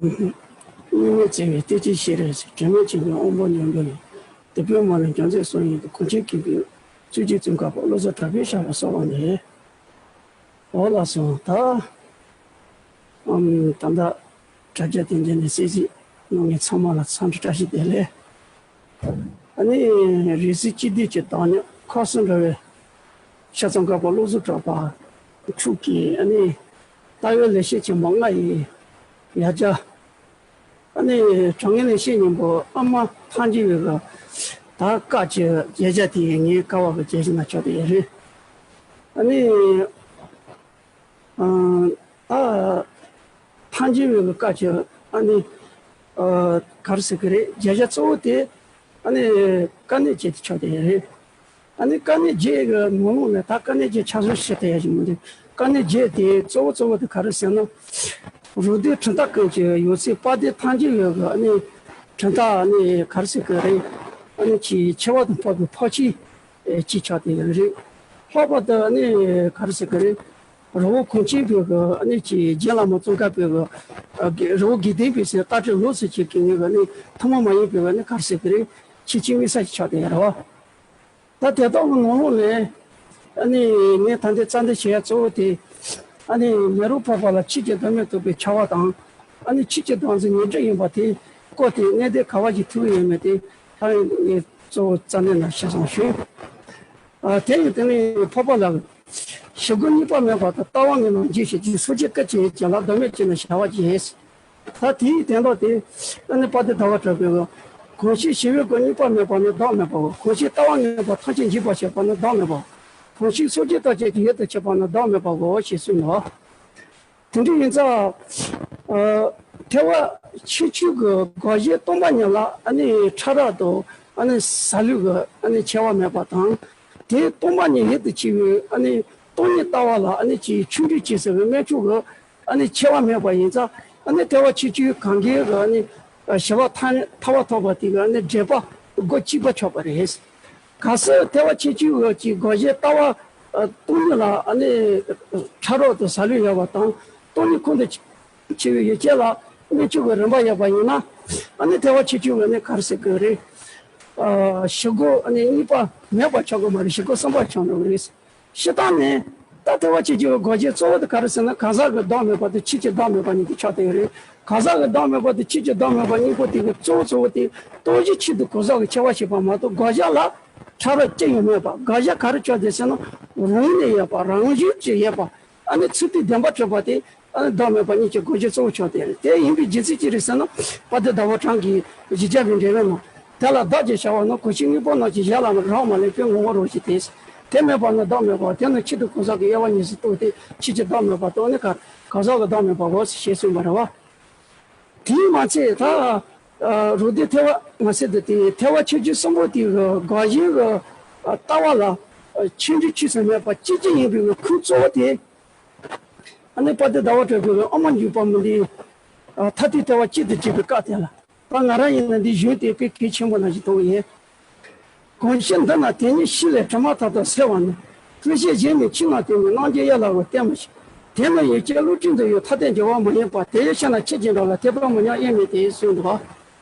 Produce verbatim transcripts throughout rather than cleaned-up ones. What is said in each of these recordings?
སྙིགས་མའི་བརྩེ་བའི་གཏེར་ཆེན་ཤེས་རབ་གཟིགས། དྲི་མེད་ཆོས་ཀྱི་དབང་པོ་མྱུར་འགྲོ་ཡི། དེད་དཔོན་མ་ལུས་རྒྱལ་མཚན་སྲོག་ཡིན་ཏེ། གངས་ཅན་ཀུན་གྱི་གཙུག་གི་བཙུན་མཁར་པ། བློ་བཟང་གྲགས་པས་བཞག་པའི་གསོལ་བ་འདེབས། འོ་ལགས་སོ། ད་ཨམ་ད་ལྟ་དྲ་རྒྱ་དེ་འདྲ་ནས་གསན་གཟིགས་གནང་མཁན་ཚང་མ་ལ་འཚམས་འདྲི་བཀྲ་ཤིས་བདེ་ལེགས། ཨ་ནི་རིགས་གཟུགས་སྤྱི་བདེ་ཀྱི་བདག་ཉིད་ཁ་སང་འདྲ་བའི་ཤ་ཚང་མཁར་པ་བློ་བཟང་གྲགས་པ་ཕྲུག་གིས་ཨ་ནི་ལྟ་བའི་ལེགས་བཤད་ཆེན་མོ་ལྔ་ཡི་ཡ་གྱལ། ཨ་ནི་དྲང་ངེས་ལེགས་བཤད་སྙིང་པོ་ཨ་མ་ཐང་རྒྱལ་བའི་གི་ད་བཀའ་ཀྱི་མཇལ་བྱ་དེ་ངའི་ཀ་བ་གི་མཇལ་བྱ་ན་ཆོག་དེ་ཡ་རེད། ཨ་ནི། ཨ་ཐང་རྒྱལ་བའི་བཀའ་ཀྱི་ཨ་ནི་ཨ་ག་རེ་ཟེར་གི་རེད། མཇལ་བྱ་གཙོ་བོ་དེ་ཨ་ནི་དཀའ་གནད་བརྒྱད་དེ་ཆགས་བསྡད་ཡོད་རེད། ཨ་ནི་དཀའ་གནད་བརྒྱད་ཀྱི་ནང་ལོགས་ནས་ད་དཀའ་གནད་བརྒྱད་ཆ་ཚང་བཤད་ཐུབ་ཡ་ཞིག་མི་འདུག་དཀའ་གནད་བརྒྱད་དེ་གཙོ་བོ་གཙོ་བོ་དེ་ག་རེ་ཟེར་ན། རུ་སྡེ་ཁྲིམས་རྟ་ཀུན་གྱི་ཡོད་ཚད་དཔལ་ལྡན་ཐང་རྒྱལ་བའི་ཨ་ནི་ཁྲིམས་རྟ་ཨ་ནི་ག་རེ་ཟེར་གི་རེད། ཨ་ནི་ཆེ་ཆེ་བ་དང་འཕགས་པའི་འཕགས་ཆོས་ཅིག་ཆགས་བསྡད་ཡོད་རེད། ལྷག་པར་དུ་ཨ་ནི་ག་རེ་ཟེར་གི་རེད། རི་བོ་གངས་ཅན་པའི་གི་ཨ་ནི་ཅིག་རྗེ་བླ་མ་ཙོང་ཁ་པའི་གི་ཨ་གི་རི་བོ་དགེ་ལྡན་པའི་སའི་ལྟ་གྲུབ་ལོགས་སུ་བྱེད་མཁན་གི་ཨ་ནི་ཐུན་མོང་མ་ཡིན་པའི་ཨ་ནི་ག་རེ་ཟེར་གི་རེད། ཆེས་ཆེས་དམིགས་བསལ་ཞིག་ཆགས་བསྡད་ཡོད་རེད་བ། ད་དེ་དག་གི་ནང་ལོགས་ནས་ཨ་ནི་ངས་ད་ལྟའི་རྩ་འདི་བྱེད་ཡ་གཙོ་བོ་དེ་ཨ་ནི་མེ་རོ་ཕོར་པ་ལ་ཆོས་ཀྱི་བདག་མེད་རྟོགས་པའི་ཆེ་བ་དང་། ཨ་ནི་ཆོས་ཀྱི་བདག་འཛིན་ཉོན་སྒྲིབ་ཡིན་པ་དེ་བཀོད་དེ་གནད་དོན་ག་བ་ཞིག་ཐུག་ཡོད་མེད་དེ་ད་ངས་གཙོ་བོ་རྩ་འདི་ན་བཤད་སོང་ཞུ། ཨ་དེ་ཡི་སྟེང་ནས་ཕོར་པ་ལ་ཞི་རྒོལ་གཉིས་པ་མེད་པ་དང་། ལྟ་བ་ངན་ལ་འཇིགས་ཤིང་སྡུག་སོ་སྐྱེ་སྐད་ཅིག་ཡིན་ཀྱང་ལ་ལྡོག་མེད་ཅིག་ནི་བྱ་བ་ཅིག་ཡིན། ད་དེའི་དོན་དག་དེ་ཨ་ནི་དཔལ་ལྡན་ཟླ་བ་གྲགས་པའི་གང་ཞིག་ཞི་བའི་སྒོ་གཉིས་པ་མེད་པ་ནི་བདག་མེད་པའོ། གང་ཞིག་ལྟ་བ་ངན་པ་ཐམས་ཅད་འཇིག་པར་བྱེད་པ་ནི་བདག་མེད་པའོ། གང་ཞིག་སོ་སྐྱེ་རྟག་གཅིག་གི་ཡུལ་དུ་བྱེད་པ་ནི་བདག་མེད་པའོ་ཞེས་གསུངས་ནོ། དེ་འདྲ་ཡིན་ཙང་། ཨ་ཐེག་པ་ཆེ་ཆུང་གི་དགག་གཞི་སྟོང་པ་ཉིད་ལ་ཨ་ནི་ཕྲ་རགས་དང་ཨ་ནི་ཟ་ལུགས་ཀྱི་ཨ་ནི་ཆེ་བ་མེད་པ་དང་། དེ་སྟོང་པ་ཉིད་ཡུལ་དུ་བྱེད་པའི་ཨ་ནི་སྟོང་ཉིད་ལྟ་བ་ལ་ཨ་ནི་ཅིག་ཆོས་འབྲེལ་བྱེད་ཟེར་བའི་དམན་ཆོས་ཀྱི་ཨ་ནི་ཆེ་བ་མེད་པ་ཡིན་ཙང་། ཨ་ནི་ཐེག་པ་ཆེ་ཆུང་གང་གའི་གི་ཨ་ནི་ཞི་བ་ཐ་ཐར་པ་ཐོབ་པ་དེ་གི་ཨ་ནི་འགྲེལ་པ་སྒོ་གཅིག་པ་ཆགས་པ་རེད། གལ་སྲིད་ཐེག་པ་ཆེ་ཆུང་གི་དགག་གཞི་ལྟ་བ་སྟོང་ཉིད་ལ་ཨ་ནི་ཕྲ་རགས་དང་ཟ་ལུགས་ཡོད་པ་དང་། སྟོང་ཉིད་ཁོང་དུ་ཆུད་པའི་ཡུལ་ཅན་ལ་དམན་ཆོས་ཀྱི་རིམ་པ་ཡོད་པ་ཡིན་ན། ཨ་ནི་ཐེག་པ་ཆེ་ཆུང་གི་ཨ་ནི་ག་རེ་ཟེར་གི་རེད། ཨ་ཞི་རྒོལ་ཨ་ནི་གཉིས་པ་མེད་པ་ཆགས་ཀྱི་མ་རེད། ཞི་རྒོལ་གསུམ་པ་ཆགས་འགྲོ་གི་རེད། སྤྱིར་བཏང་ནས་ད་ཐེག་པ་ཆེ་ཆུང་གི་དགག་གཞི་གཙོ་བོ་དེ་ག་རེ་ཟེར་ན། གང་ཟག་གི་བདག་མེད་པ་དང་ཆོས་ཀྱི་བདག་མེད་པ་གཉིས་དེ་ཆགས་བསྡད་ཡོད་རེད། གང་ཟག་གི་བདག་མེད་པ་དང་ཆོས་ཀྱི་བདག་མེད་པ་གཉིས་པོ་དེ་གི་གཙོ་བོ་གཙོ་བོ་དེ་སྟོང་གཞི་གཅིག་ཏུ་གང་ཟག་གི་ཆེ་བ་བྱེད་པ་མ་གཏོགས། དགག་བྱ་ལ་ཕྲ་རགས་ཅི་ཡང་མེད་པ། དགག་བྱ་ག་རེ་ཆགས་བསྡད་ཟེར་ན། རང་ནས་ཡོད་པ། རང་བཞིན་གྱིས་ཡོད་པ། ཨ་ནི་ཚུལ་དེ་བདེན་པར་གྲུབ་པ་དེ་ཨ་ནི་བདག་མེད་པ་གཉིས་ཀྱི་དགག་གཞི་གཙོ་བོ་ཆགས་བསྡད་ཡོད་རེད། དེ་ཡིན་པའི་རྒྱུ་མཚན་ཅི་རེད་ཟེར་ན། དཔལ་ལྡན་ཟླ་བ་གྲགས་ཀྱིས་བཞི་བརྒྱ་པའི་འགྲེལ་པའི་ནང་། དེ་ལ་བདག་ཅེས་བྱ་བ་ནི། གང་ཞིག་དངོས་པོ་རྣམས་ཀྱི་གཞན་ལ་རག་མ་ལུས་པའི་ངོ་བོར་རོ་ཞེས་ཏེ། དེ་མེད་པ་ནི་བདག་མེད་པའོ། དེ་ནི་ཆོས་དང་གང་ཟག་གི་དབྱེ་བ་ཉམས་སུ་རྟོགས་ཏེ། ཆོས་ཀྱི་བདག་མེད་པ་དང་ནི་གང་ཟག་གི་བདག་མེད་པའོ་ཞེས་གསུངས་པ་རེད་བ། དེས་མ་ཚད་ད་རུ་སྡེ་ཐེག་པ་མ་ཟད་དུ་དེ་ཐེག་པ་ཆེ་ཆུང་གསུམ་པོ་དེ་གི་དགག་གཞིའི་གི་ལྟ་བ་ལ་ཆོས་འབྲེལ་ཆོས་སུ་མེད་པ་སྐྱེ་གཞི་ཡིན་པའི་གི་ཁུངས་གཙོ་བོ་དེ། ཨ་ནི་དཔལ་ལྡན་ཟླ་བ་གྲགས་པའི་གི་ཨ་མ་འཇུག་པ་མི་འདི་ཐ་དད་ལྟ་བ་གཅིག་ཏུ་བྱེད་པའི་སྐབས་དེ་ལ། ད་ང་རང་ཡིན་ན་འདི་གཞུང་དེ་དཔེ་གལ་ཆེན་པོ་ནང་བཞིན་མཐོང་གི་ཡིན། གང་ཕྱིར་འདི་ན་དེ་ཉིད་ཤེས་ལས་དྲི་མ་མཐའ་དག་སེལ་བ་ནི། ཀུན་ཤེས་གཞན་མིན་ཕྱིར་ན་དེ་ཉིད་སྣང་བརྒྱུད་ཡན་ལག་གི་གཏན་མི་ཤེས། དེ་ནི་ཡུལ་ཅན་བློ་གྲོས་འདི་ཡི་ཐ་དད་འགྱུར་བ་མ་ཡིན་པ། དེ་ཡི་ཕྱིར་ན་ཆོས་ཀྱི་འགྲོ་ལ་དད་པ་མི་ཉམས་དབྱེར་མེད་དེ་གསུངས་འདུག་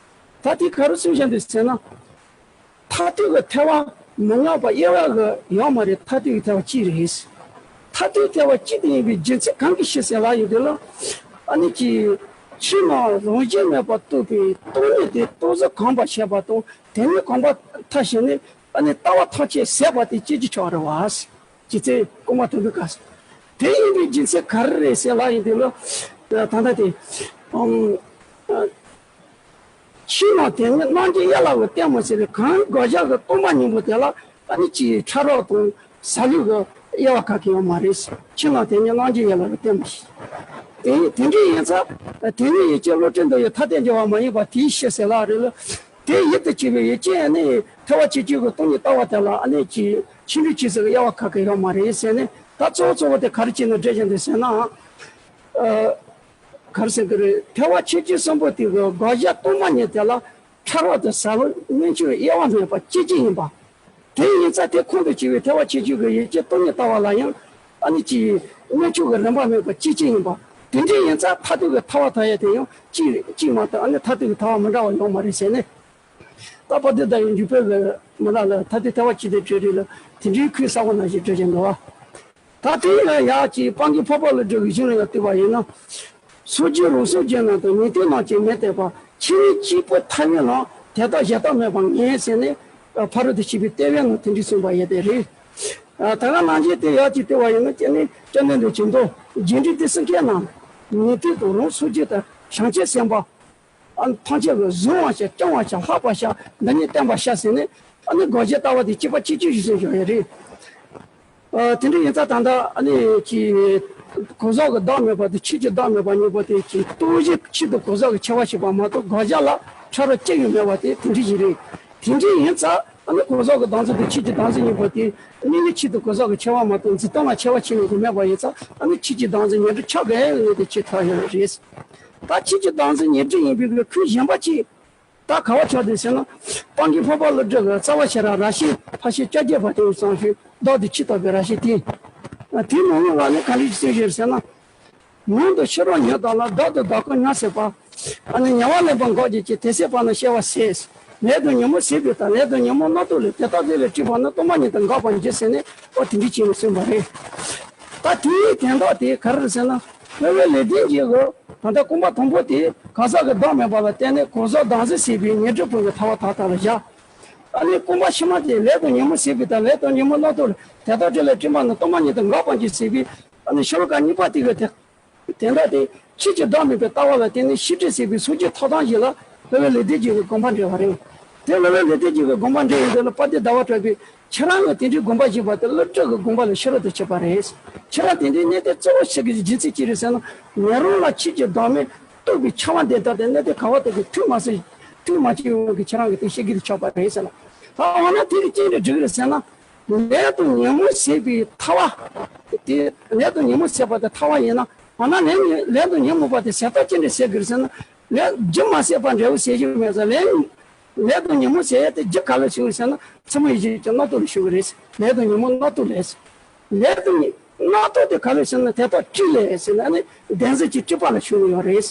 ད་དེ་ག་རེ་གསུངས་བཞག་འདུག་ཟེར་ན། ཐ་དད་ཀྱི་ཐེག་པ་མི་མངོན་པ་དབྱེ་བ་གི་ཡོད་མ་རེད། ཐ་དད་ཀྱི་ཐེག་པ་གཅིག་རེད། ཐ་དད་ཐེག་པ་གཅིག་ཏུ་ཡིན་པའི་རྒྱུ་མཚན་གང་གིས་ཤེས་ཟེར་ལབ་ཡོང་དུས་ལ། ཨ་ནི་ཅིག་ཕྱི་ནང་རང་བཞིན་མེད་པར་རྟོགས་པའི་སྟོང་ཉིད་དེ་སྟོང་གཟུགས་གང་བར་བྱེད་པ་དང་། དེ་ཉིད་གང་བར་ཐལ་ཞིང་ནི། ཨ་ནི་ལྟ་བ་ཐམས་ཅད་ཟད་པ་དེ་སྐྱེ་གཞི་ཆགས་རེད་བ། རྗེ་བཙུན་ཀུན་དགའ་ཐོན་པའི་སྐབས་སུ། དེ་ཡིན་པའི་རྒྱུ་མཚན་ག་རེ་རེད་ཟེར་ལབ་ཡོང་དུས་ལ། ད་ལྟ་དེ། ཨམ། ཕྱིར་ན་དེ་ཉིད་སྣང་བརྒྱུད་ཡན་ལག་གི་གཏན་མི་ཟེར་བའི་གང་དགག་བྱ་གི་སྟོང་པ་ཉིད་པོ་དེ་ལ་ཨ་ནི་ཅིག་ཕྲ་རགས་དང་ཟ་ལུགས་ཀྱི་དབྱེ་བ་ག་གེ་ཡོད་མ་རེད། ཕྱིར་ན་དེ་ཉིད་སྣང་བརྒྱུད་ཡན་ལག་གི་གཏན་མི་ཟེར། དེ་དེ་འདྲ་ཡིན་ཙང་དེ་ཉིད་ཡུལ་ཅན་བློ་གྲོས་འདི་ཡི་ཐ་དད་འགྱུར་བ་མ་ཡིན་པ་དེའི་ཕྱིར་ཟེར་ལབ་རེད་ལ། དེ་ཡུལ་དུ་བྱེད་པའི་ཡུལ་ཅན་ནི་ཐེག་པ་ཆེ་ཆུང་གི་སྟོང་ཉིད་ལྟ་བ་དེ་ལ་ཨ་ནི་ཅིག་ཕྱིར་འབྲེལ་ཆོས་སུ་དབྱེ་བ་ག་གེ་ཡོད་མ་རེད་ཟེར་ནས། ད་གཙོ་བོ་གཙོ་བོ་དེ་ག་རེ་བྱས་ནས་འགྲེལ་བཞིན་འདུག་ཟེར་ན། ཨ། ག་རེ་ཟེར་གི་རེད། ཐེག་པ་ཆེ་ཆུང་གསུམ་པོ་དེ་གི་དགག་བྱ་སྟོང་པ་ཉིད་དེ་ལ་ཕྲ་རགས་དང་ཟད་པ་དམན་ཆོས་དབྱེ་བ་མེད་པ་སྐྱེ་གཞི་ཡིན་པ། དེ་ཡིན་ཙང་དེ་ཁོང་དུ་ཆུད་པའི་ཐེག་པ་ཆེ་ཆུང་གི་ཡུལ་ཅན་སྟོང་ཉིད་ལྟ་བ་ལ་ཡང་ཨ་ནི་ཅིག་དམན་ཆོས་ཀྱི་རིམ་པ་མེད་པ་སྐྱེ་གཞི་ཡིན་པ། དེ་འདྲ་ཡིན་ཙང་མཐར་ཐུག་གི་ཐར་པ་ཐོབ་ཡ་དེ་ཡང་གཅིག་རེད། གཅིག་མ་གཏོགས་ཨ་ནི་མཐར་ཐུག་གི་ཐར་པ་མི་འདྲ་བ་ཡོང་མ་རེད་ཟེར་ནས། ད་དཔལ་ལྡན་ཟླ་བའི་འཇུག་པའི་མི་ལ་ལ་མཐར་ཐུག་ཐར་པ་ཅི་སྟེ་བྲལ་རེད་ལ། དེ་འདྲའི་ཁུལ་གསར་པ་ནང་བཞིན་བྲལ་བཞིན་འདུག་བ། ད་དེ་ཡང་ཡག་ཅིག་སྤང་གི་འཕགས་པ་ཀླུ་སྒྲུབ་ཀྱི་གཞུང་ལ་ཡང་བལྟས་པ་ཡིན་ན། སོ་སྐྱེ་རང་སངས་རྒྱས་རྣམས་དང་ཉན་ཐོས་རྣམས་ཀྱིས་མི་བསྟེན་པ། ཕྱི་ནས་སྐྱེས་བུ་ཐར་པའི་ལམ་དེ་དག་གཞན་དག་མེད་པར་ངེས་ཟེར་ནས། ཕ་རོལ་ཏུ་ཕྱིན་པའི་བསྟན་པའི་ནང་དེ་འདྲ་གསུངས་པ་ཡོད་དེ་རེད། ད་ག་ནང་བཞིན་དེ་ཡག་ཅིག་བལྟས་པ་ཡིན་ན། སྐྱེ་གནས་སྐྱེ་གནས་འདི་ཇི་འདོད་རྒྱས་འབྲིང་བསྟན་སྲིད་མཁན་རྣམས་ཉན་ཐོས་དང་རང་སངས་རྒྱས་དང་བྱང་ཆུབ་སེམས་དཔའ། ཨ་ནི་ཐམས་ཅད་ཀྱིས་གཟུང་བར་བྱ། སྐྱོང་བར་བྱ། ལྷག་པར་བྱ། འདི་ཉིད་བསྟན་པར་བྱ་ཟེར་ནས། ཨ་ནི་དགོངས་གཞི་ལྟ་བ་དེ་གཅིག་པ་གཅིག་གྱུར་ཞིག་བཟུང་བཞག་ཡོད་རེད། ཨ་དེ་འདྲ་ཡིན་ཙང་ད་ལྟ་ཨ་ནི་ཀྱི་གང་ཟག་གི་བདག་མེད་པ་དང་ཆོས་ཀྱི་བདག་མེད་པ་གཉིས་པོ་དེ་ཀྱི་སྟོང་གཞི་ཆེད་དུ་གང་ཟག་གི་ཁྱད་པར་ཕྱེ་བ་མ་གཏོགས། དགོངས་གཞི་ལ་ཕྲ་རགས་གཅིག་ཡང་མེད་པ་དེ་དེ་འདྲ་ཞིག་རེད། དེ་འདྲ་ཡིན་ཙང་ཨ་ནི་གང་ཟག་གི་བདག་འཛིན་དང་ཆོས་ཀྱི་བདག་འཛིན་གཉིས་པོ་དེ་དམིགས་ཡུལ་ཆེད་དུ་གང་ཟག་གི་ཁྱད་པར་མ་གཏོགས་འཛིན་སྟངས་ལ་ཁྱད་པར་ཕྱེ་ནས་ཀྱི་མེད་པ་ཡིན་ཙང་། ཨ་ནི་ཆོས་ཀྱི་བདག་འཛིན་ཉོན་སྒྲིབ་ཆགས་དགོས་ཡོད་ནི་དེ་ཆེས་ཐག་ཡོད་རེད། ད་ཆོས་ཀྱི་བདག་འཛིན་ཉོན་སྒྲིབ་ཡིན་པའི་ཁུལ་གཞན་པ་ཅིག་ད་ག་བ་ཆགས་འདུག་ཟེར་ན། སྤང་གི་འཕགས་པ་ཀླུ་སྒྲུབ་ཀྱི་རྩ་བ་ཤེས་རབ་རབ་བཤད་ཕར་ཕྱིན་བཅོ་བརྒྱད་པ་དེ་ཡི་བསམ་ཤེས་བདག་ཏུ་ཆོས་རྟོགས་པའི་རབ་བཤད་དེ། དེའི་ནང་ལོགས་ལ་ནི་ག་འདྲ་ཞིག་གསུངས་ཡོད་ཟེར་ན། ནང་དུ་ཤེས་རབ་ཉོན་དང་ལ། བདག་ཏུ་བདག་ཀུན་ཉོན་སྲེད་པ། ཨ་ནི་ཉེ་བར་ལེན་པར་འགོག་བྱེད་ཅིང་། དེ་སྲེད་པ་ནི་སྐྱེ་བ་ཟད། ལས་དང་ཉོན་མོངས་ཟད་པའི་རྟགས། ལས་དང་ཉོན་མོངས་རྣམ་རྟོག་ལས། དེ་ལྟར་ལས་ལས་སྐྱེས་པ་ནི། སྟོང་པ་ཉིད་དུ་འགག་པར་འགྱུར་ཟེར་ནས། ཨོ་དེ་འདྲ་བྱས་ནས་གསུངས་པ་རེད། ད་དེའི་དོན་དག་དེ་ག་རེ་རེད་ཟེར་ན། སློབ་དཔོན་ལེགས་ལྡན་འབྱེད་ཀྱིས་ད་ལྟ་རྐང་པ་དང་པོ་དེ་གང་ཟག་གི་བདག་མེད་པ་ལ་བརྟེན་ནས་གང་ཟག་བདག་འཛིན་ཟད་པའི་ཉོན་སྒྲིབ་ཀུན་གྱི་ཐར་པ་དག་ལྟ་བུར་བཞག་ཨ་ནི་རྐང་པ་ཕྱི་མ་དེ་ལས་དང་ཉོན་མོངས་ཟད་པའི་རྟགས། ལས་དང་ཉོན་མོངས་རྣམ་རྟོག་ལས། དེ་ལྟར་ལས་ལས་སྐྱེས་པ་ནི། སྟོང་པ་ཉིད་དུ་འགག་པར་འགྱུར་ཟེར་བའི་ཨ་ནི་ཤེས་རབ་ཀ་གཉིས་པ་དེ་གི་དེ། དེ་འདྲ་སྟེ་ཆོས་ཀྱི་བདག་མེད་པའི་ལྟ་བ་ལ་བརྟེན་ནས་ཤེས་སྒྲིབ་ཟད་པའི་སངས་རྒྱས་ཐོབ་ཐང་ཞིག་ལ་སློབ་དཔོན་ལེགས་ལྡན་འབྱེད་ཀྱི་དགོངས་པ་འགྲེལ་བ་རེད། དེ་སློབ་དཔོན་ལེགས་ལྡན་འབྱེད་ཀྱི་དགོངས་པ་འགྲེལ་ཡོང་དུས་ལ། དཔལ་ལྡན་ཟླ་བ་གྲགས་པས་ཁྱེད་རང་གིས་དེ་འདྲའི་དགོངས་པ་བཞེས་པ་དེ་ཀླུ་སྒྲུབ་ཀྱི་དགོངས་པ་ལས་ཕྱི་རོལ་དུ་གྱུར་པ་རེད། ཁྱེད་རང་དེ་འདྲའི་གནས་དེ་གཙོ་བོ་ཆེ་གི་རྒྱུ་མཚན་ཅི་རེད་ཟེར་ན། ཉན་རང་ལ་ཆོས་ཀྱི་བདག་མེད་རྟོགས་པའི་ཆེ་བ་འདི་ལྟར་དེ་གནས་དེ་ག་བ་དེ་གི་ཐུགས་མ་ཟིན། ཐུགས་མ་སྐྱེས་ཡོང་གི་ཁྱེད་རང་གིས་དེ་བཤད་ཀྱི་དེ་ཆོག་པ་རེད་ཟེར་ལ། ད་འོ་ན་དེ་གི་ཅི་འདྲ་འགྲིག་རེད་ཟེར་ན། ལས་དང་ཉོན་མོངས་ཟད་པའི་ཐར་པ། དེ་ལས་དང་ཉོན་མོངས་ཟད་པ་དེ་ཐར་པ་ཡིན་ན། འོ་ན་ལས་ལས་དང་ཉོན་མོངས་པ་དེ་ཟད་རྟགས་ཅི་འདྲ་ཟད་དགོས་ཟེར་ན། ལས་རྒྱུ་མ་ཟད་པ་འབྲས་བུ་ཟད་རྒྱུ་མེད་ཙང་། ལས་ལས་དང་ཉོན་མོངས་ཟད་ཡ་དེ་རྒྱུ་ག་ལ་ཞུགས་ཟེར་ན། ཚད་མ་ཡིད་བྱེད་ཀྱི་རྣམ་རྟོག་ལ་ཞུགས་རེད། ལས་དང་ཉོན་མོངས་རྣམ་རྟོག་ལས། ལས་དང་རྣམ་རྟོག་དེ་ག་ལ་ཞུགས་ན། དེ་དག་སྤྲོས་ལས་ཟེར་ན་ནི་བདེན་འཛིན་གྱི་སྤྲོས་པ་ལ་ཞུགས་ཡོད་རེད།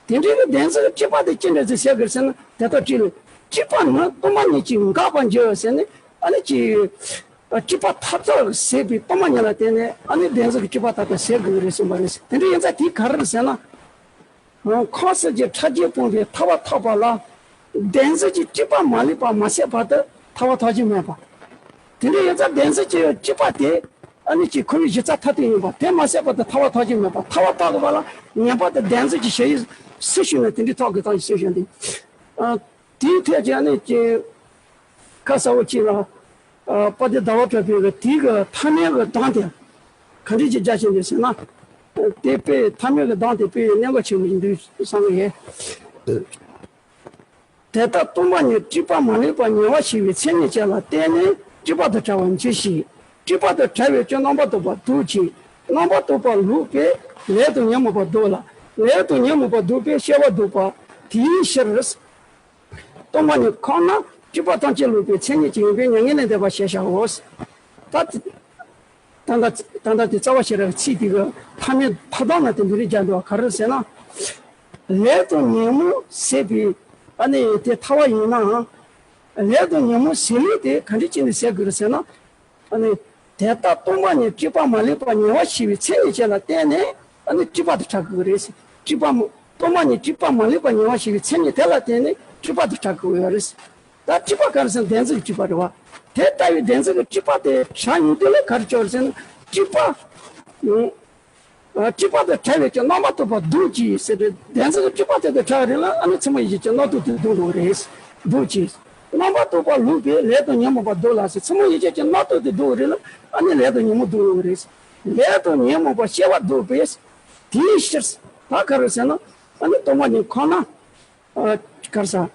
དེ་འདྲའི་གི་བདེན་འཛིན་གྱི་སྤྲོས་པ་དེ་ཅི་འདྲ་ཟེར་ཟེར་དགོས་ཟེར་ན། དེ་དག་སྤྲོས་ལས། སྤྲོས་པ་ནི་སྟོང་པ་ཉིད་ཀྱིས་འགག་པར་འགྱུར་ཟེར་ནས། ཨ་ནི་ཀྱི་སྤྲོས་པ་མཐའ་དག་ཟད་པའི་སྟོང་པ་ཉིད་ལ་བརྟེན་ནས། ཨ་ནི་བདེན་འཛིན་གྱི་སྤྲོས་པ་མཐའ་དག་ཟད་དགོས་རེད་གསུངས་པ་རེད། དེ་འདྲ་ཡིན་ཙང་དེ་ག་རེ་རེད་ཟེར་ན། ཁམས་གསུམ་གྱི་ཕྲ་རྒྱས་སྤངས་པའི་ཐར་པ་ཐོབ་པ་ལ། བདེན་འཛིན་གྱི་སྤྲོས་པ་མ་ལུས་པ་མ་ཟད་བར་དུ་ཐར་པ་ཐོབ་རྒྱུ་མེད་པ། དེ་འདྲ་ཡིན་ཙང་བདེན་འཛིན་གྱི་སྤྲོས་པ་དེ་ཨ་ནི་ཀྱི་ཁོ་བོའི་གཞི་རྩ་མཐར་ཐུག་ཡིན་པ་དེ་མ་ཟད་བར་དུ་ཐར་པ་ཐོབ་རྒྱུ་མེད་པ། ཐར་པ་ཐོབ་དགོས་པ་ལ་ངེས་པར་དུ་བདེན་འཛིན་གྱི་ཞི་བའི་ཚུལ་ཤེས་ནས་དེ་འདྲའི་ཐོབ་དགོས་སྟངས་ཤིག་ཤེས་བཞིན་ཏེ། དེའི་ཐད་ཀྱི་ཨ་ནི་ཀྱི་ཁ་གསལ་བོ་གཅིག་ལ། ཨ་དཔལ་ལྡན་ཟླ་བ་གྲགས་པའི་གི་དེའི་གི་ཐ་མའི་གི་གདངས་དེ་ག་འདྲ་ཅིག་རྒྱག་བཞིན་འདུག་ཟེར་ན། དེ་དཔེ་ཐ་མའི་གི་གདངས་དེ་དཔེ་གནད་འགག་ཆེན་པོ་ཞིག་འདུག་བསམ་གི་ཡོད། དེ་ལྟར་སྟོང་པ་ཉིད་སྤྲོས་པ་མ་ལུས་པ་ཉེ་བར་ཞི་བའི་མཚན་ཉིད་ཅན་ལ་བརྟེན་ནས་སྤྲོས་པ་དང་བྲལ་བར་འགྱུར་ཞིང་། སྤྲོས་པ་དང་བྲལ་བའི་ཕྱིར་རྣམ་པར་རྟོག་པ་ལྡོག་ཅིང་། རྣམ་པར་རྟོག་པ་ལོག་པས་ལས་དང་ཉོན་མོངས་པ་ལྡོག་ལ། ལས་དང་ཉོན་མོངས་པ་ལྡོག་པས་སྐྱེ་བ་ལྡོག་པ། དེའི་ཕྱིར། སྟོང་པ་ཉིད་ཁོ་ན་སྤྲོས་པ་ཐམས་ཅད་ལོག་པའི་མཚན་ཉིད་ཅན་ཡིན་པས་མྱ་ངན་ལས་འདས་པ་ཞེས་བྱའོ། ད་ད་ལྟ་ད་ལྟ་དེ་རྩ་བ་ཤེས་རབ་ཚིག་དེ་གི་ཐ་མའི་ཐ་སྡང་ན་དེ་འདི་རིགས་རྒྱག་འདུག་ག་རེ་ཟེར་ན། ལས་དང་ཉོན་མོངས་ཟད་པའི་ཨ་ནི་དེ་ཐར་པ་ཡིན་ནའང་། ལས་དང་ཉོན་མོངས་ཟད་ལུགས་དེ་ག་འདྲ་བྱས་ནས་ཟད་དགོས་རེད་ཟེར་ན། ཨ་ནི། དེ་ལྟར་སྟོང་པ་ཉིད་སྤྲོས་པ་མ་ལུས་པ་ཉེ་བར་ཞི་བའི་མཚན་ཉིད་ཅན་ལ་བརྟེན་ནས་ཨ་ནི་སྤྲོས་པ་དེ་བྲལ་དགོས་རེད། སྤྲོས་པ་མ་སྟོང་པ་ཉིད་སྤྲོས་པ་མ་ལུས་པ་ཉེ་བར་ཞི་བའི་མཚན་ཉིད་དེ་ལ་བརྟེན་ནས་སྤྲོས་པ་དེ་བྲལ་དགོས་ཡོད་རེད། ད་སྤྲོས་པ་ག་རེ་ཟེར་ན་བདེན་འཛིན་གྱི་སྤྲོས་པ་རེད་བ། དེ་ལྟ་བུའི་བདེན་འཛིན་གྱི་སྤྲོས་པ་དེ་བྲལ་ཡོང་དུས་ལ་ག་རེ་ཆགས་རེད་ཟེར་ན་སྤྲོས་པ། སྤྲོས་པ་དང་བྲལ་བའི་ཕྱིར་རྣམ་པར་རྟོག་པ་ལྡོག་ཅིང་ཟེར་ཏེ། བདེན་འཛིན་གྱི་སྤྲོས་པ་དེ་དང་བྲལ་བ་རེད་ལ་ཨ་ནི་ཚད་མ་ཡིད་བྱེད་ཀྱི་རྣམ་རྟོག་དེ་ལྡོག་འགྲོ་གི་རེད། ལྡོག་ཅིང་། རྣམ་པར་རྟོག་པ་ལོག་པས་ལས་དང་ཉོན་མོངས་པ་ལྡོག་ལ་ཟེར། ཚད་མ་ཡིད་བྱེད་ཀྱི་རྣམ་རྟོག་དེ་ལྡོག་རེད་ལ་ཨ་ནི་ལས་དང་ཉོན་མོངས་ལྡོག་ཡོང་གི་རེད། ལས་དང་ཉོན་མོངས་པ་སྐྱེ་བ་ལྡོག་པས། དེའི་ཕྱིར། ད་ག་རེ་ཟེར་ན་ཨ་ནི་སྟོང་པ་ཉིད་ཁོ་ན། ཨ་ག་རེ་ཟ།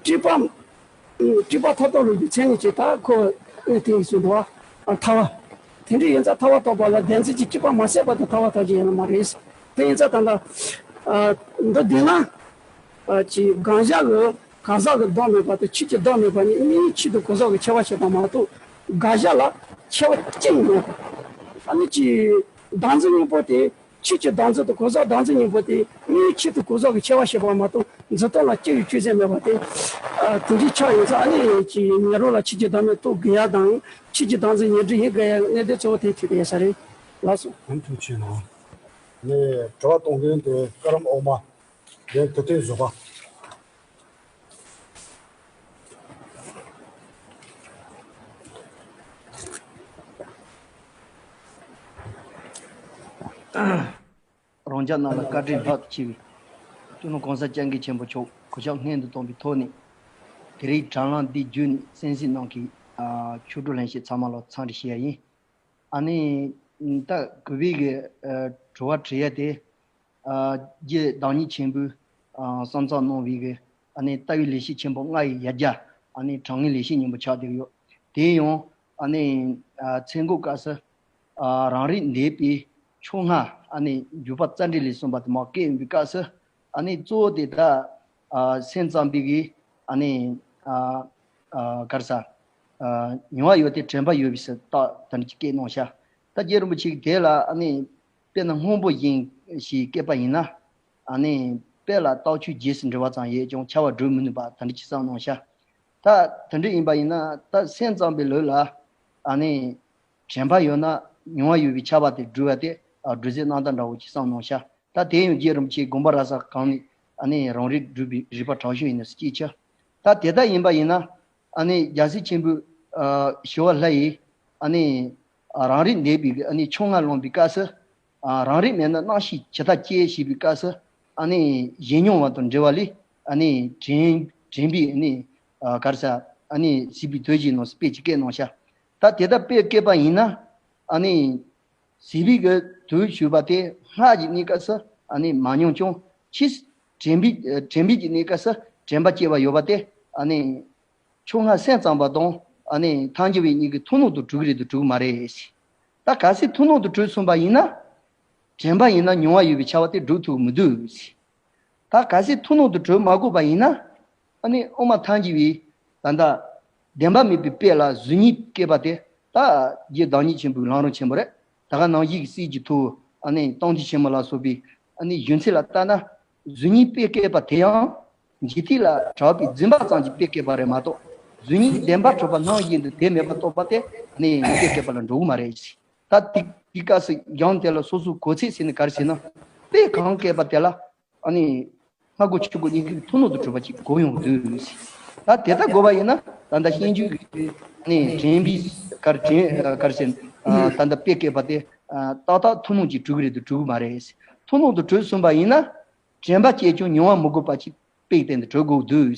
སྤྲོས་པ། སྤྲོས་པ་མཐའ་དག་ལོག་པའི་མཚན་ཉིད་ཅན། ད་ཁོ་ཨ་དེ་ཡིན་ཟེར་འདུག་བ། ཨ་ཐར་པ། དེ་འདྲ་ཡིན་ཙང་ཐར་པ་ཐོབ་པ་ལ་བདེན་འཛིན་གྱི་སྤྲོས་པ་མ་ཟད་པ་དང་ཐར་པ་ཐོབ་ཀྱི་ཡོད་ནི་མ་རེད། དེ་ཡིན་ཙང་ད་ལྟ་ཨ་འདི་བསྡུས་ན། ཨ་ཅིག་གང་ཟག་གི་གང་ཟག་གི་བདག་མེད་པ་དང་ཆོས་ཀྱི་བདག་མེད་པ་གཉིས་དམིགས་ཡུལ་ཆེད་དུ་གང་ཟག་གི་ཁྱད་པར་ཕྱེ་བ་མ་གཏོགས་གང་ཟག་ལ་ཁྱད་པར་ཅི་ཡང་མེད་པ། ཨ་ནི་ཅིག་བདག་འཛིན་གཉིས་པོ་དེ། ཆོས་ཀྱི་བདག་འཛིན་དང་གང་ཟག་བདག་འཛིན་གཉིས་པོ་དེ་དངོས་ཆོས་དང་གང་ཟག་གི་ཆེ་བ་བཤད་པ་མ་གཏོགས་འཛིན་སྟངས་ལ་སྐྱེ་བའི་སྤྱོད་ཚུལ་མེད་པ་དེ། ཨ། དེ་འདྲའི་ཆ་ཡིན་ཙང་ཨ་ནི་ཅིག་ཉེ་རབས་ལ་ཆོས་ཀྱི་བདག་མེད་རྟོགས་དགོས་ཡ་དང་ཆོས་ཀྱི་བདག་འཛིན་ཉམས་ལེན་ཡིན་དགོས་ཡ་གནད་དོན་གཙོ་བོ་དེ་ཐུག་བསྡད་ཡོད་ས་རེད། ལགས་སོ། ཨ། ཐུགས་རྗེ་གནང་། ནས་དྲི་བ་གཏོང་མཁན་དེ་ཀ་རམ་ཨོ་མ། ལན་དུ་སྟོན་བཟོ་པ། རང་ཅག་རྣམས་ལ་བཀའ་དྲིན་ལྷག་ཏུ་ཆེ་བའི་སྤྱི་ནོར་གོང་ས་སྐྱབས་མགོན་ཆེན་པོ་མཆོག་གུས་ཕྱག་སྔོན་དུ་བཏང་བའི་ཐོག་ནས། དེ་རིང་དྲ་ལམ་འདི་བརྒྱུད་ནས་གསན་གཟིགས་གནང་མཁན་ཆོས་གྲོགས་ལྷན་རྒྱས་ཚང་མ་ལ་འཚམས་འདྲི་ཞུ་ཡ་ཡིན། ཨ་ནི་ད་གུས་པའི་གི་ཨ་དྲི་བ་དྲི་ཡ་དེ། ཨ་རྗེ་བདག་ཉིད་ཆེན་པོས་ཨ་གསན་བསམ་གནང་བའི་གི་ཨ་ནི་ལྟ་བའི་ལེགས་བཤད་ཆེན་པོ་ལྔ་ཡི་ཡ་གྱལ། ཨ་ནི་དྲང་ངེས་ལེགས་བཤད་སྙིང་པོ་ཆགས་བསྡད་ཡོད། དེ་ཡང་ཨ་ནི་ཨ་མཚན་འགོད་སྐབས་སུ་ཨ་རང་རིག་འདས་པའི་ཕྱོགས་སྔ་ཨ་ནི་འཇུག་པ་རྩ་འགྲེལ་ལས་གསུངས་པ་དེ་མར་བཀོད་ཡོང་བའི་སྐབས་སུ། ཨ་ནི་གཙོ་བོ་དེ་ད་ཨ་སེམས་ཙམ་པའི་གི་ཨ་ནི་ཨ་ཨ་ག་རེ་ཟ། ཨ་མྱོང་བ་ཡོད་དེ་དྲན་པ་ཡོད་པའི་ཟེར་རྟགས་དེ་འདྲ་ཅིག་བཀོད་གནང་ཤག་ད་རྗེ་རིན་པོ་ཆེ་གིས་དེ་ལ་ཨ་ནི་དཔེར་ན་སྔོན་པོ་བཞིན་ཞེས་བཀོད་པ་ཡིན་ན། ཨ་ནི་དཔེ་ལ་རྟགས་ཆོས་རྗེས་སུ་འབྲེལ་བ་ཙམ་ཡོད་ཀྱང་ཁྱབ་པ་སྒྲུབ་མི་ནུས་པ་དེ་འདྲ་ཅིག་གསུངས་གནང་ཤག་ད་དེ་འདྲ་ཡིན་པ་ཡིན་ན་ད་སེམས་ཙམ་པའི་ལུགས་ལ་ཨ་ནི་དྲན་པ་ཡོད་ན་མྱོང་བ་ཡོད་པའི་ཁྱབ་པ་དེ་སྒྲུབ་པ་དེ་ཨ་སྒྲུབ་ཚུལ་རྣམ་དག་འདྲ་བོ་ཅིག་གསུངས་གནང་ཤག་ད་དེ་ཡང་རྗེ་རིན་པོ་ཆེའི་དགོངས་པ་རབ་གསལ་གང་ནས་ཨ་ནི་རང་རིག་སྒྲུབ་པའི་རིགས་པ་དྲག་ཤོས་ཡིན་ནོ་ཟེར་གྱི་ཆ། ད་དེ་ལྟར་ཡིན་པ་ཡིན་ན་ཨ་ནི་རྒྱལ་སྲས་ཆེན་པོས་ཨ་ཞི་བ་ལྷ་ཡིས་ཨ་ནི་ཨ་རང་རིག་འདས་པའི་ཨ་ནི་ཕྱོགས་སྔ་ལོངས་པའི་སྐབས་སུ། ཨ་རང་རིག་མེད་ན་རྣམ་ཤེས་ཇི་ལྟར་སྐྱེ་ཞེས་པའི་སྐབས་སུ། ཨ་ནི་གཞན་མྱོང་བ་དང་འབྲེལ་བ་ལས་ཨ་ནི་དྲན་དྲན་པའི་ཨ་ནི་ཨ་ག་རེ་ཟ། ཨ་ནི་གཟིགས་པའི་དུས་ཀྱི་ནང་དཔེ་ཅིག་བཀོད་གནང་ཤག་ད་དེ་ལྟར་དཔེ་བཀོད་པ་ཡིན་ན་ཨ་ནི། གཟིགས་པའི་གི་དུས་ཞུས་པ་དེ་སྔགས་ཀྱི་གནས་སྐབས་སུ་ཨ་ནི་མ་མྱོང་ཀྱང་ཕྱིས་དྲན་པའི་དྲན་པའི་གི་གནས་སྐབས་སུ་དྲན་པ་སྐྱེ་བ་ཡོད་པ་དེ་ཨ་ནི་ཕྱོགས་སྔ་སེམས་ཙམ་པ་དང་ཨ་ནི་ཐལ་འགྱུར་བའི་གཉིས་ཀྱི་ཐུན་མོང་དུ་གྲུབ་ཀྱི་རེད་དམ་གྲུབ་ཀྱི་མ་རེད། ད་གལ་སྲིད་ཐུན་མོང་དུ་གྲུབ་སོང་པ་ཡིན་ན། དྲན་པ་ཡིན་ན་མྱོང་བ་ཡོད་པའི་ཁྱབ་པ་དེ་སྒྲུབ་ཐུབ་ཀྱི་མི་འདུག་ད་གལ་སྲིད་ཐུན་མོང་དུ་གྲུབ་མ་དགོས་པ་ཡིན་ན། ཨ་ནི་དབུ་མ་ཐལ་འགྱུར་བའི་ད་ལྟ་བདེན་པ་མེད་པའི་དཔེ་ལ་གཟུགས་བརྙན་བཀོད་པ་དེ་ད་རྗེ་བདག་ཉིད་ཆེན་པོའི་ལམ་རིམ་ཆེན་པོ་རེད། ད་ག་ནང་བཞིན་གྱི་སྲིད་ཀྱི་ཐུགས་ཨ་ནི་སྟོང་ཐུན་ཆེན་མོ་ལ་སོགས་པའི་ཨ་ནི་གཞུང་ཚིག་ལ་ལྟ་ན། གཟུགས་བརྙན་དཔེ་བཀོད་པ་དེ་ཡང་འཇིག་རྟེན་ལ་གྲགས་པའི་རྫུན་པ་ཙམ་གྱིས་དཔེ་བཀོད་པ་རེད་མ་གཏོགས། གཟུགས་བརྙན་བདེན་པར་གྲུབ་པ་ནང་བཞིན་དུ་དེ་མེད་པར་རྟོགས་པ་དེ་ཨ་ནི་དཔེ་བཀོད་པ་ལ་འགྲོ་གི་མ་རེད། ད་དེ་དེའི་སྐབས་སུ་ཡང་དེ་ལ་སོ་སོའི་གོ་ཚད་ཟེར་ནས་ག་རེ་ཟེར་ན། དཔེ་གང་བཀོད་པ་དེ་ལ་ཨ་ནི་སྔ་རྒོལ་ཕྱི་རྒོལ་གཉིས་ཀའི་ཐུན་མོང་དུ་གྲུབ་པ་ཅིག་གོ་ཡོང་དུས། ད་དེ་ལྟར་དགོས་པ་ཡིན་ན་ད་ལྟ་སྙན་བརྒྱུད་ཀྱི་ཨ་ནི་དྲན་པའི་ག་རེ་དྲན་ག་རེ་ཟེར། ད་ལྟ་དཔེ་བཀོད་པ་དེ་ཏག་ཏག་ཐུན་མོང་ཅིག་གྲུབ་ཀྱི་རེད་དམ་གྲུབ་ཀྱི་མ་རེད། ཐུན་མོང་དུ་གྲུབ་སོང་པ་ཡིན་ན། དྲན་པ་སྐྱེས་ཀྱང་མྱོང་བ་མི་དགོས་པ་ཅིག་དཔེ་སྟེང་དུ་གྲུབ་དགོས་འདུག་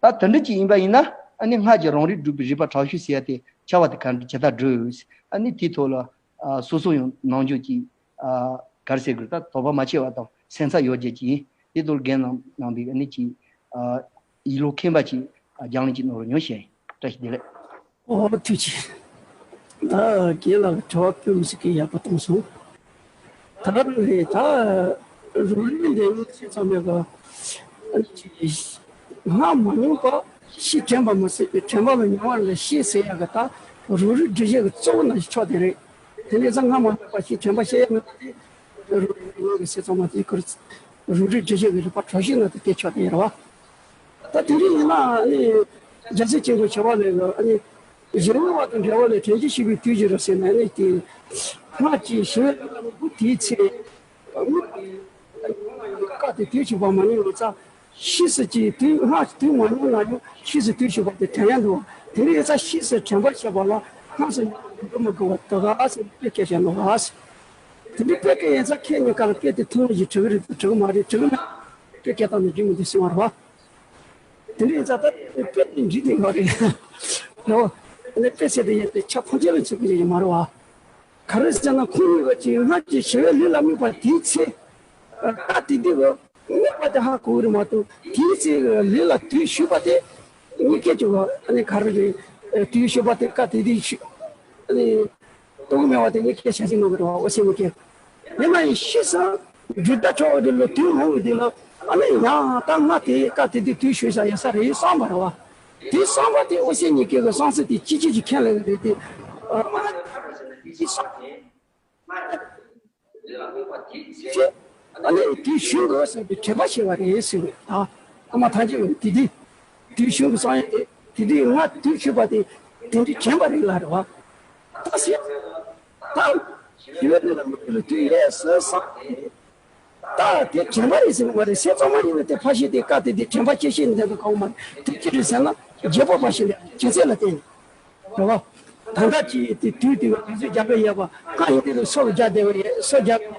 ད་དེ་འདྲ་ཅིག་ཡིན་པ་ཡིན་ན་ཨ་ནི་སྔགས་ཀྱི་རང་རིག་སྒྲུབ་པའི་རིགས་པ་དྲག་ཤོས་ཟེར་ཡ་དེ་ཁྱབ་པ་དེ་ག་འདྲ་ཇི་ལྟར་སྒྲུབ། ཨ་ནི་དེའི་ཐོག་ལ་ཨ་སོ་སོ་ཡང་ནང་འཇོག་ཅིག་ཨ་ག་རེ་ཟེར་དགོས། ད་དོགས་པ་མ་ཆེ་བ་དང་སེམས་འཚབ་ཡོད་རྒྱུ་ཅིག་ཡིན། དེ་ཐོག་ལ་རྒན་རྣམས་གནང་བའི་ཨ་ནི་ཅིག་ཨ་ཡིད་བློ་ཁེངས་པ་ཅིག་ཨ་རྒྱང་ལེན་ཅིག་གནང་རོགས་ཉོ་ཞེས་བཀྲ་ཤིས་བདེ་ལེགས། ཨོ་ཐུགས་རྗེ་ཆེ། ད་རྒན་ལགས་ཀྱི་དྲི་བ་དཔེ་མི་སྲིད་ཀྱི་ཡག་པོ་བཏང་སོང་། ད་རེད་ད། རང་རིག་འདས་ནས་ཚེ་ཚང་མས་ག་སྔགས་མ་མྱོང་པ་ཤེས། དྲན་པ་མ་ཟད་པའི་དྲན་པ་ལ་མྱོང་བ་ལ་ཤེས་ཟེར་ཡག་གི་ད་རང་རིག་སྒྲུབ་བྱེད་ཀྱི་གཙོ་བོ་ནང་བཞིན་ཆགས་བསྡད་རེད། དེ་ནས་ཙང་སྔགས་མ་མྱོང་པ་ཤེས། དྲན་པ་ཤེས་ཡག་མེད་པ་དེ་རང་རིག་འདས་ནས་ཚེ་ཚང་མ་དེ་ཁོ་རང་རིག་སྒྲུབ་བྱེད་ཀྱི་རིགས་པ་དྲག་ཤོས་ནང་དུ་དེ་ཆགས་བསྡད་ཡོད་རེད་བ། ད་དེ་རིང་ཡིན་ན་ཨ་ནི་རྒྱལ་སྲས་ཆེན་པོ་ཞི་བ་ལྷས་ལ་ཨ་ནི་གཞན་དབང་བ་དང་འབྲེལ་བ་ལས་དྲན་རྒྱུ་ཞིག་པའི་དུས་ཀྱི་རབས་ཟེར་ན་ཨ་ནི་དེ་སྔགས་ཀྱི་ཞི་བའི་ལུས་ལ་མི་འགུལ་དེའི་ཚེ། དངོས་པོ་ཡི་ཡོང་ན་ཡང་བཀའ་དེ་དུས་གཅིག་པ་མ་ཉམས་ཡོང་ཙང་ཕྱིས་སུ་ཀྱི་དུས་སྔགས་ཀྱི་དུས་མ་ཉམས་ན་ཡང་ཕྱིས་སུ་དུས་གཅིག་པ་དེ་དྲན་ཡ་འདུག་དེ་རིང་ཡོད་ཙང་ཕྱིས་སུ་དྲན་པར་བྱེད་པ་ལ་སྔགས་སུ་ཉམས་པ་མི་འགྲོ་མི་དགོས་པ་དུ་ག་ཟེར་དཔེ་སྐད་བཤད་འདུག་དེ་འདྲའི་དཔེ་སྐད་ཡིན་ཙང་ཁྱེད་གཉིས་ཀ་ལ་དཔེ་དེ་ཐུན་མོང་གི་གྲུབ་ཀྱི་རེད་གྲུབ་ཀྱི་མ་རེད་གྲུབ་ཀྱི་མེད་དཔེ་སྐད་བཏང་ནས་རྒྱུ་མི་འདུག་ཟེར་བ་རེད་བ། དེ་འདྲ་ཡིན་ཙང་ད་དཔེ་དེ་འགྲིག་ནས་ཡོད་རེད། ནོ། ཨ་ནི་དཔེ་ཟེར་དེ་ཡིན་ཏེ་ཆ་ཕོ་ཆེ་ལ་ཚུད་ཀྱི་ཡོད་མ་རེད་བ། ག་རེ་ཟེར་ན་ཁོང་གཉིས་ཀ་གཅིག་སྔགས་ཀྱི་ཞི་བའི་ལུས་ལ་དམིགས་པ་དེའི་ཚེ། བཀའ་དེ་དུས་ཀྱི་དམིགས་པ་དེ་ཧ་གོ་གི་རེད་མ་གཏོགས་དེའི་ཚེ་ལུས་ལ་དུས་ཞུགས་པ་དེ་གཉིས་ཀས་ཀྱང་ཨ་ནི་ག་རེ་རེད། དུས་ཞུགས་པ་དེ་བཀའ་དེ་དུས་ཞུགས། ཨ་ནི། རྟོགས་མེད་པ་དེ་ཉིད་སྐད་ཆ་ཞིག་ནོར་གི་རེད་བ། འོ་ཤེས་མི་སྐད། ཡིན་ན་ཡང་ཤི་སོང་། སྒྲུབ་ད་ཆོག་གི་འདུག་ལོ་དུས་མང་གི་འདུག་ལོ། ཨ་ནི་ཡང་ད་ང་དེ་བཀའ་དེ་དུས་དུས་ཞུ་ས་ཡོད་ས་རེད་བསམ་པ་རེད་བ། དེ་བསམ་པ་དེ་འོ་ཤེས་ཉིད་སྐད་ཀྱི་བསམ་ཚུལ་དེ་ཅི་ཅི་ཅི་ཁས་ལེན་གི་རེད་དེ། ཨ་མ་ན་དེ་བསམ། ཅེས། ཨ་ནི་དུས་ཞུགས་དགོས་ཟེར་བའི་དྲན་པ་བྱས་པ་རེད་ཟེར་བས། ད་ཨ་མ་ཐམས་ཅད་ཀྱིས་དེ་དུས་དུས་ཞུགས་ཀྱི་སང་ཡང་དེ་དེ་དུས་ང་དུས་ཞུགས་པ་དེ་དེ་འདྲའི་དྲན་པ་རེད་ལ་རེད་བ། ད་ཟེར། ད་ཞི་བའི་གནས་ལ་མི་འགྱུར་བའི་དུས་ཡིན་ཟེར་བསམ་སྟེ། ད་དེ་དྲན་པ་རེད་ཟེར་བ་རེད། སེམས་གཙང་མ་ཡིན་ན་དེ་ཕར་ཞིག་དེ་བཀའ་དེ་དེ་དྲན་པ་སྐྱེ་ཤེས་འདི་ལ་གང་མ་རེད། དེ་ཅི་རེད་ཟེར་ན་རྗེས་དཔག་པ་ཞིག་ལས་སྦྱིན་སྲེག་ལ་བརྟེན་ནས། རེད་བ། ད་ལྟ་ཅི་དེ་དུས་དེ་ག་དུས་ཚོད་རྒྱག་གི་ཡོད་པ་གང་ཡིན་དེ་ལ་སོ་རྒྱག་བསྡད་པ་ཡོད། སོ་རྒྱག་གི་ཡོད་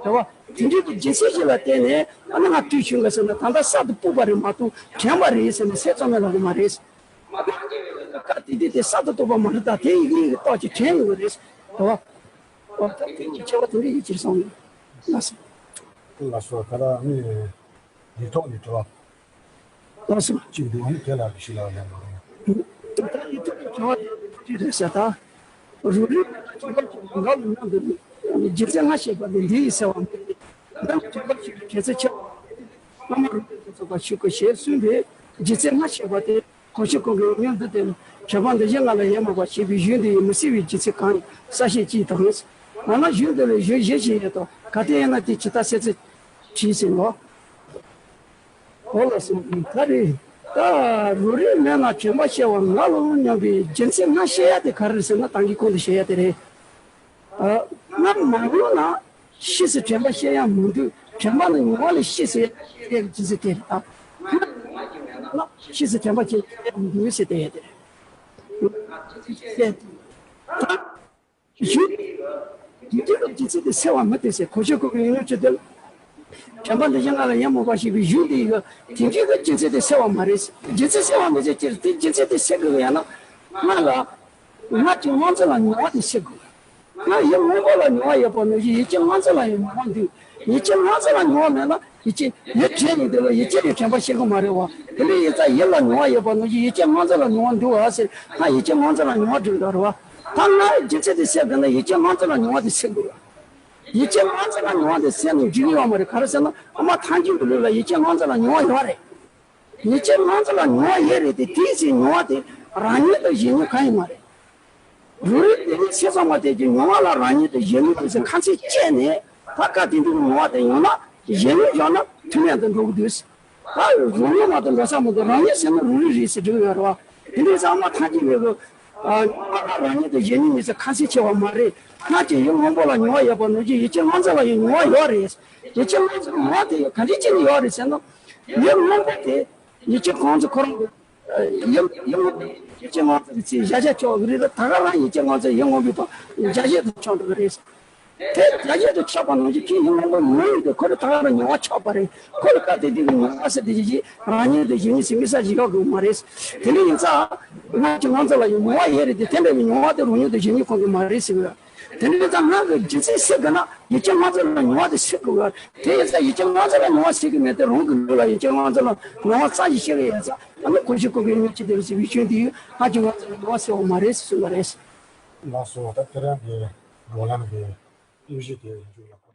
པ་རེད་བ། དེ་འདྲའི་གི་སྦྱིན་སྲེག་ཞིག་ལ་བརྟེན་ནས་ཨ་ནི་ང་དུས་ཞུགས་ལ་ཟེར་ན་ད་ལྟ་གསར་དུ་སྤུག་པ་རེད་མ་གཏོགས་དྲན་པ་རེད་ཟེར་ན་སེམས་གཙང་མ་ལ་གི་མ་རེད། མ་གཏོགས་བཀའ་དེ་དེ་དེ་གསར་དུ་རྟོགས་པ་མ་རེད། ད་དེ་ཡིག་ཡིག་གི་རྟོགས་ཀྱི་དྲན་ཡོད་རེད། རེད་བ། འོ་ད་དེ་ཉིད་ཆེ་བ་དེ་འདྲ་ཡིད་ཆེས་སོང་། ལགས་སོ། ལགས་སོ། ད་ར་ནི་ལས་ཐོག་ནས་དྲི་བ་ལགས་སོ། གཅིག་འདུག་ཨ་ནི་དེ་ལ་གི་ཞིག་ལ་ལན་མ་རེད། ད་ལས་ཐོག་ནས་དྲི་བ་དེ་རེད་ཟེར། ད་རུ་རི་ལ་དྲི་བ་གཅིག་འགའ་ལ་ནང་དུ་སྦྱིན་སྲེག་སྔ་བཤད་པ་ནི་འདི་ཡིན་ཟེར་བ་མ་རེད། ནང་དྲི་བ་ཞིག་གི་དྲན་ཚེ་ཆེ་བ་མ་རེད། བླ་མ་རུ་རི་ལ་སོགས་པ་ཞུགས་དགོས་ཞེས་གསུངས་པས་སྦྱིན་སྲེག་སྔ་བཤད་པ་དེ། གོ་ཆོད་ཀུན་གྱི་ཡོན་ཏན་དེ་ལ་དྲན་པ་འདི་བཞིན་ང་ལ་ཡལ་མ་བ་ཞེས་པའི་གཞུང་འདི་ཡི་མི་སྲིད་པའི་རྒྱུ་མཚན་གང་ཡིན་གསལ་བཤད་ཅིག་དང་། ང་ན་གཞུང་འདི་ལ་གཞུང་བཞི་ཞིག་ཡོད་དོ། ག་དེ་ཡིན་ན་དེ་ཇི་ལྟར་གསལ་ཚུལ་དྲིས་ཟིན་ནོ། འོ་ལགས་སོ། ད་རེད། ད་རུ་རིའི་མེ་ལ་དྲན་པ་བཤད་པ་ང་ལ་སྙམ་པའི་རྒྱུ་མཚན་ང་བཤད་ཡ་དེ་ག་རེ་རེད་ཟེར་ན་ད་གིན་གོང་དུ་བཤད་ཡ་དེ་རེད། ང་མ་འོངས་ན་ཤེས་སུ་དྲན་པ་བཤད་ཡ་མི་འདུག་དྲན་པ་ནི་མྱོང་བ་ལས་ཤེས་སུ་ཡ་ཡ་ཇི་སྲིད་དེ་རེད། ད་ཤེས་སུ་དྲན་པ་བཤད་ཡ་མི་འདུག་ཟེར་དེ་ཡ་དེ་རེད། ད་ཞུ་དེ་དུས་ཀྱི་ཇི་སྲིད་དེ་སེལ་བ་མི་དེ་ཟེར་གོ་ཆོད་ཀུན་གྱི་ཡོན་ཏན་དེ་ལ་དྲན་པ་འདི་བཞིན་ང་ལ་ཡལ་མ་བ་ཞེས་པའི་གཞུང་འདི་ཡི་དེ་འདྲའི་གི་ཇི་སྲིད་དེ་སེལ་བ་མ་རེད། ཇི་སྲིད་སེལ་བ་མི་ཟེར་ཅི་རེད། དེ་ཇི་སྲིད་དེ་སེལ་དགོས་ཡ་ན་ང་ལ། ང་ཅི་སྔོན་ཚོད་ལ་མྱོང་བ་དེ་སེལ་དགོས། ང་ཡུལ་སྔོན་པོ་ལ་མྱོང་བ་ཡོད་པ་ནང་བཞིན་ཡིད་ཀྱི་སྔོན་ཚོད་ལ་ཡང་མྱོང་བ་འདུག་ཡིད་ཀྱི་སྔོན་ཚོད་ལ་མྱོང་བ་མེད་ན་ཡིད་ཀྱི་ཡུལ་དྲན་ཡིན་དེ་ལ་ཡིད་ཀྱི་རིགས་དྲན་པ་ཤེས་ཀྱི་མ་རེད་བ། དེ་འདྲ་ཡིན་ཙང་ཡུལ་ལ་མྱོང་བ་ཡོད་པ་ནང་བཞིན་ཡིད་ཀྱི་སྔོན་ཚོད་ལ་མྱོང་བ་འདུག་བ་ཟེར། ང་ཡིད་ཀྱི་སྔོན་ཚོད་ལ་མྱོང་བ་འགྲིག་ཡོད་རེད་བ། ད་ང་རྒྱུ་མཚན་དེ་སེལ་དགོས་ན་ཡིད་ཀྱི་སྔོན་ཚོད་ལ་མྱོང་བ་དེ་སེལ་དགོས་བ། ཡིད་ཀྱི་སྔོན་ཚོད་ལ་མྱོང་བ་དེ་སེལ་ནས་འགྲིག་གི་ཡོད་མ་རེད། ག་རེ་ཟེར་ན་ཨ་མ་ཐང་ཆེན་གྱི་ལུགས་ལ་ཡིད་ཀྱི་སྔོན་ཚོད་ལ་མྱོང་བ་ཡོད་རེད། ཡིད་ཀྱི་སྔོན་ཚོད་ལ་མྱོང་བ་ཡོད་རེད་དེ། དེའི་ཚེ་མྱོང་བ་དེ་རང་ཉིད་དང་གཞན་ཉིད་གང་ཡང་མ་རེད། རུ་རིགས་དེ་ནི་ཚེ་ཚང་མ་དེ་གྱི་མྱོང་བ་ལ་རང་ཉིད་དང་གཞན་ཉིད་དུ་ཟེར་ཁ་ཚིག་བཅད་ནས་ད་སྐབས་དེ་འདྲའི་མྱོང་བ་དེ་ཡོང་ན་གཞན་ཉིད་ཡོང་ན་ཐུན་མོང་དུ་འགྲོ་གི་འདུག་ད་རང་ཉིད་མ་གཏོགས་འགྲོ་ས་མི་འདུག་རང་ཉིད་ཟེར་ན་རུ་རིགས་རེད་ཟེར་འགྲིག་ཡོད་རེད་བ། དེ་འདྲའི་ཚང་མ་ཐང་ཆེན་མེད་གི་མྱོང་བ་ལ་རང་ཉིད་དང་གཞན་ཉིད་མེད་ཟེར་ཁ་ཚིག་བཅད་པ་མ་རེད། ང་ཅི་ཡུལ་སྔོན་པོ་ལ་མྱོང་བ་ཡོད་པ་ནང་བཞིན་ཡིད་ཀྱི་སྔོན་ཚོད་ལ་ཡང་མྱོང་བ་ཡོད་རེད། ཡིད་ཀྱི་སྔོན་ཚོད་མྱོང་བ་དེ་ག་འདྲ་ཅིག་ནས་ཡོད་རེད་ཟེར་ན། ཡུལ་སྔོན་པོ་དེ་ཡིད་ཀྱི་སྔོན་ཚོད་ཁོ་རང་གི་ཡུལ་ཡུལ་སྔོན་པོ་ཡིད་ཀྱི་སྔོན་ཚོད་ཀྱི་ཚེ་བཞག་བཞག་ཆོག་གི་རེད་ལ། ད་ག་རང་ཡིད་ཀྱི་སྔོན་ཚོད་ཡུལ་སྔོན་པོའི་ཐོག་བཞག་བཞག་ཏུ་ཆགས་འགྲོ་གི་རེད། དེ་བཞག་བཞག་ཏུ་ཆགས་པ་ནང་བཞིན་ཁྱེད་ཡུལ་སྔོན་པོ་མྱོང་ཡོད་དེ་ཁོ་རང་ད་ག་རང་མྱོང་བ་ཆགས་པ་རེད། ཁོ་ལ་སྐབས་དེ་དུས་ཀྱི་མྱོང་བ་ཟེར་དེ་ཅིག་རང་ཉིད་དེ་གཞན་ཉིད་ཟེར་དམིགས་བསལ་ཅིག་ཡོད་དགོས་མ་རེད། དེ་འདྲ་ཡིན་ཙང་ང་ཅི་སྔོན་ཚོད་ལ་ཡང་མྱོང་བ་ཡོད་རེད་དེ། དེ་འདྲ་བའི་མྱོང་བ་དེ་རང་ཉིད་དེ་གཞན་ཉིད་ཁོང་གིས་མ་རེད་ཟེར་གི་ཡོད། དེ་འདྲ་ཡིན་ཙང་ང་གི་རྒྱུ་མཚན་སེལ་དགོས་ན་ཡིད་ཀྱི་སྔོན་ཚོད་ལ་མྱོང་བ་དེ་སེལ་དགོས་གི། དེ་ཡིན་ཙང་ཡིད་ཀྱི་སྔོན་ཚོད་ལ་མྱོང་བ་སེལ་གི་མེད་དེ། རང་གི་ལུས་ལ་ཡིད་ཀྱི་སྔོན་ཚོད་ལ་མྱོང་བ་ཙམ་ཞིག་ཤེས་གི་ཡོད་ཙང་། ཨ་ནི་གོ་ཆོད་ཀུན་གྱི་ཡོན་ཏན་དེ་ལ་ཟེར་བའི་ཆོས་འདི་ཡིས་ང་ཅི་སྔོན་ཚོད་ལ་མྱོང་བ་སེལ་བ་མ་རེད་ཟེར་གསུངས་པ་རེད། ལགས་སོ། ད་དེ་རིང་གི་བགྲོ་གླེང་གི་དབུ་འབྱེད་དེ་མཇུག་ལ།